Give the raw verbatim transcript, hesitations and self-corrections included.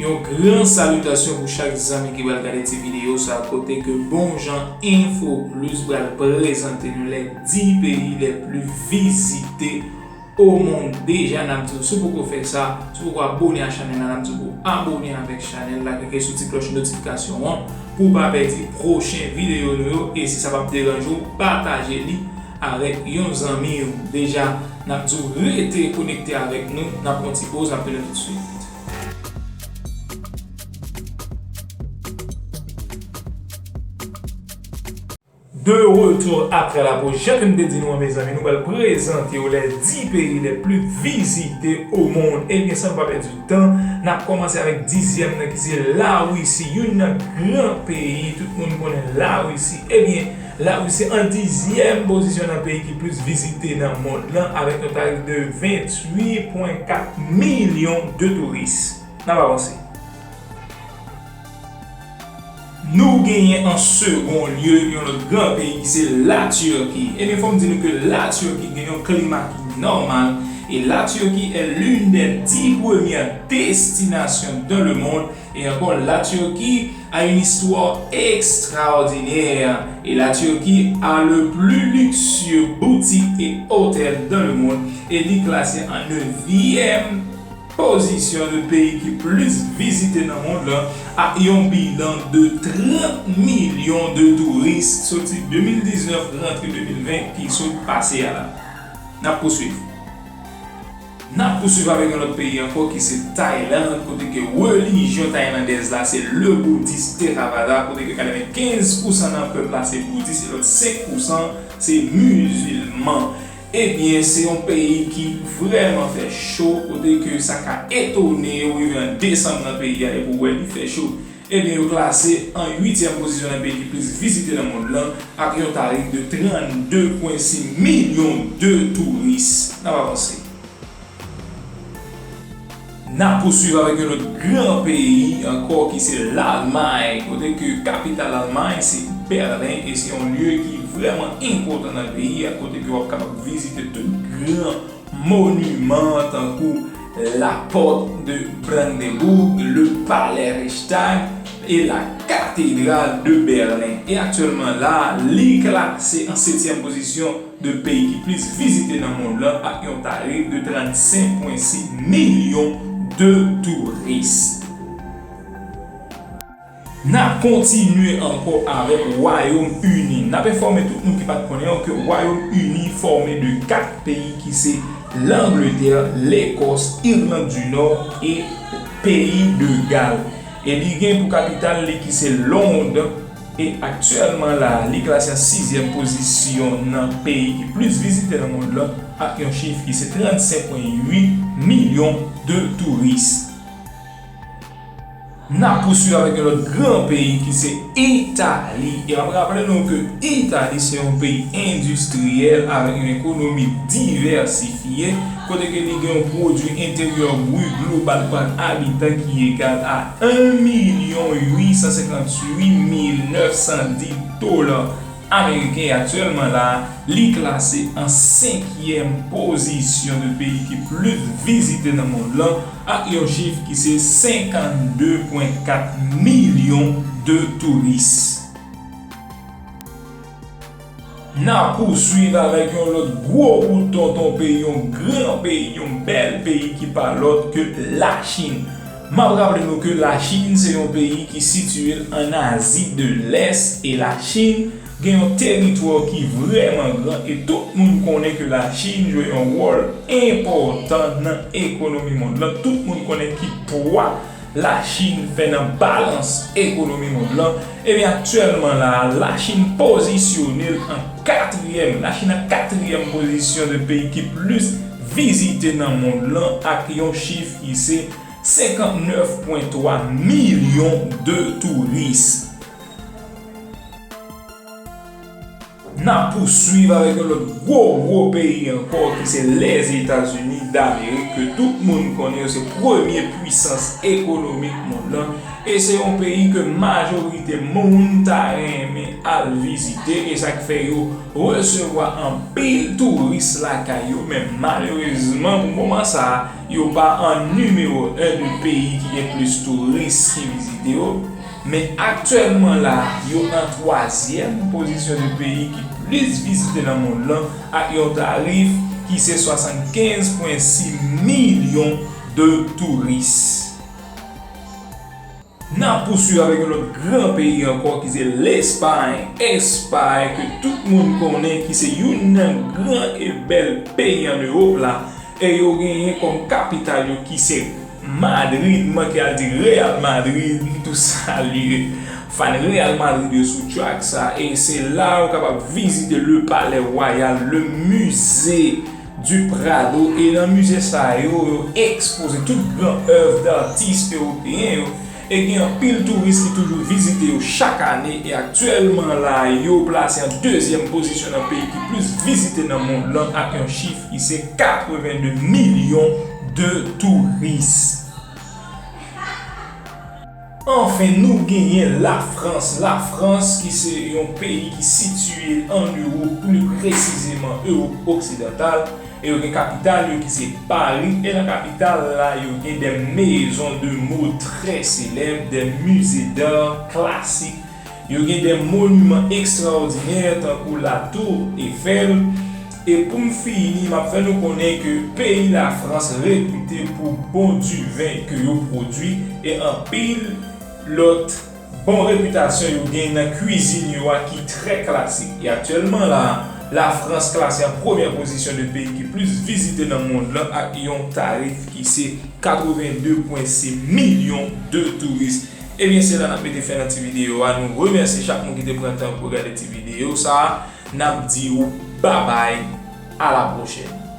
Yon gran salitasyon pou chak zanmi ki pral gade ti videyo sa, kote ke Bon Jan Info Plus pral prezante nou les dix pays les plus visités au monde. Deja, n ap di w, si w poko fè sa, si w poko abone a chanèl la, n ap di w pou abone avèk chanèl la, klike sou ti klòch notifikasyon an pou w pa pèdi pwochen videyo nou yo. E si sa p ap deranje w, pataje li avèk yon zanmi w. Deja, n ap di w rete konekte avèk nou, n ap pran ti poz, n ap tounen toutswit. De retour après la pause. Jan ke m te di nou an, mezanmi, nou pral prezante w les dix pays les plus visités au monde. Ebyen, san nou pa pèdi tan, n ap kòmanse avèk dizyèm nan, ki se Larisi, youn nan gran peyi tout moun konnen, Larisi. Ebyen, Larisi an dizyèm pozisyon nan peyi ki plis vizite nan mond lan, avèk yon tarif de venntuit pwen kat milyon de touris. N ap avanse. Nou genyen an segon lye yon lòt gran peyi ki se Latiki. Ebyen, fò m di nou ke Latiki gen yon klima ki nòmal, e Latiki est l'une des dix premières destinations dans le monde. E ankò, Latiki a une histoire extraordinaire. E Latiki a le plus luxueux boutique et hôtel dans le monde. E li klase an nevyèm pozisyon de peyi ki plis vizite nan mond lan, ak yon bilan de trant milyon de touris soti de mil diznèf rantre de mil ven ki sot pase a la. N ap pouswiv. N ap pouswiv avèk yon lòt peyi ankò ki se Tayland, kote ke relijyon taylandèz la se le boudis Theravada, kote ke katrevenkenz pousan nan pèp la se boudis e lòt senk pousan se mizilman. Ebyen, se yon peyi ki vrèman fè cho, kote ke sa ka etone w rive an desanm nan peyi a, epi w wè li fè cho. Ebyen, yo klase an uityèm pozisyon nan peyi ki plis vizite nan mond lan, ak yon tarif de trannde pwen sis milyon de touris. N ap avanse. N ap pouswiv avèk yon lòt gran peyi ankò ki se Lalmay, kote ke kapital Lalmay se Bèlen, e se yon lye ki vrèman enpòtan nan peyi a, kote ke w ap kapab vizite tout gran moniman tankou la Porte de Brandenburg, le Palais Reichstag e la Cathédrale de Berlin. E aktyèlman la, li klase an setyèm pozisyon de peyi ki plis vizite nan mond lan ak yon tarif de trannsenk pwen sis milyon de touris. N ap kontinye ankò avèk Wayòm Ini. N ap enfòme tout moun ki pa t konnen an ke Wayòm Ini fòme de kat peyi ki se Langletè, Lekòs, Irland di Nò e peyi de Gal. E li gen pou kapital li ki se Lond. E aktyèlman la, li klase an sizyèm pozisyon nan peyi ki plis vizite nan mond lan ak yon chif ki se trannsenk pwen uit milyon de touris. N ap pouswiv avèk yon lòt gran peyi ki se Itali. E m ap raple nou ke Itali se yon peyi endistriyèl avèk yon ekonomi divèsifye, kote ke li gen yon pwodui enteryè brut global pa abitan ki egal a en milyon uit san senkantuit mil nèf san dis dola ameriken. E aktyèlman la, li klase an senkyèm pozisyon de peyi ki plis vizite nan mond lan, ak yon chif ki se senkannde pwen kat milyon de touris. N ap pouswiv avèk yon lòt gwo bout tonton peyi, yon gran peyi, yon bèl peyi ki pa lòt ke Lachin. M ap raple nou ke Lachin se yon peyi ki sitiye l ann Azi de Lès, e Lachin gen yon teritwa ki vrèman gran, e tout moun konnen ke Lachin jwe yon wòl enpòtan nan ekonomi mond lan. Tout moun konnen ki pwa Lachin fè nan balans ekonomi mond lan. Ebyen, aktyèlman la, Lachin pozisyone l an katriyèm. Lachin an katriyèm pozisyon de peyi ki plis vizite nan mond lan ak yon chif ki se senkantnèf pwen twa milyon de touris. N ap pouswiv avèk yon lòt gwo, gwo peyi ankò ki se Lèzetazini Damerik, ke tout moun konnen yo se premye pwisans ekonomik mond lan, e se yon peyi ke majorite moun ta renmen al vizite, e sa k fè yo resevwa anpil touris lakay yo, men malerezman, pou moman sa a, yo pa an nimewo en de peyi ki gen plis touris ki vizite yo. Men aktyèlman la, yo an twazyèm pozisyon de peyi ki plis vizite nan mond lan, ak yon tarif ki se swasannkenz pwen sis milyon de touris. N ap pouswiv avèk yon lòt gran peyi ankò ki se Lespay. Espay, ke tout moun konnen ki se youn nan gran e bèl peyi ann Ewòp la, e yo genyen kòm kapital yo ki se Madrid. M manke al di Real Madrid, m tou salye fan Real Madrid yo sou track sa, e se la ou kapab vizite le Palais Royal, le Musée du Prado, e nan mize sa yo, yo ekspoze tout gran èv datis ewopeyen yo, e gen anpil touris ki toujou vizite yo chak ane, e aktyèlman la, yo plase an dezyèm pozisyon nan peyi ki plis vizite nan mond lan, ak yon chif ki se katreven de milyon de touris. Anfen, nou genyen Lafrans. Lafrans, ki se yon peyi ki sitiye ann Ewòp, pli presizeman Ewòp oksidantal, e yo gen kapital yo ki se Pari, e nan kapital la, yo gen des maisons de mode très célèbres, des musées d'art classiques, yo gen de moniman ekstraòdinè tankou La Tour Eiffel. E pou m fini, m ap fè nou konnen ke peyi Lafrans repite pou bon diven ke yo pwodui, e anpil lòt bon repitasyon yo gen nan kwizin yo a ki trè klasik. E aktyèlman la, Lafrans klase an premyè pozisyon de peyi ki plis vizite nan mond lan, ak yon tarif ki se katreven de pwen sis milyon de touris. Ebyen, se la n ap mete fen nan ti videyo a. Nou remèsye chak moun ki te pran tan pou gade ti videyo sa a. N ap di w babay, a la pwochèn.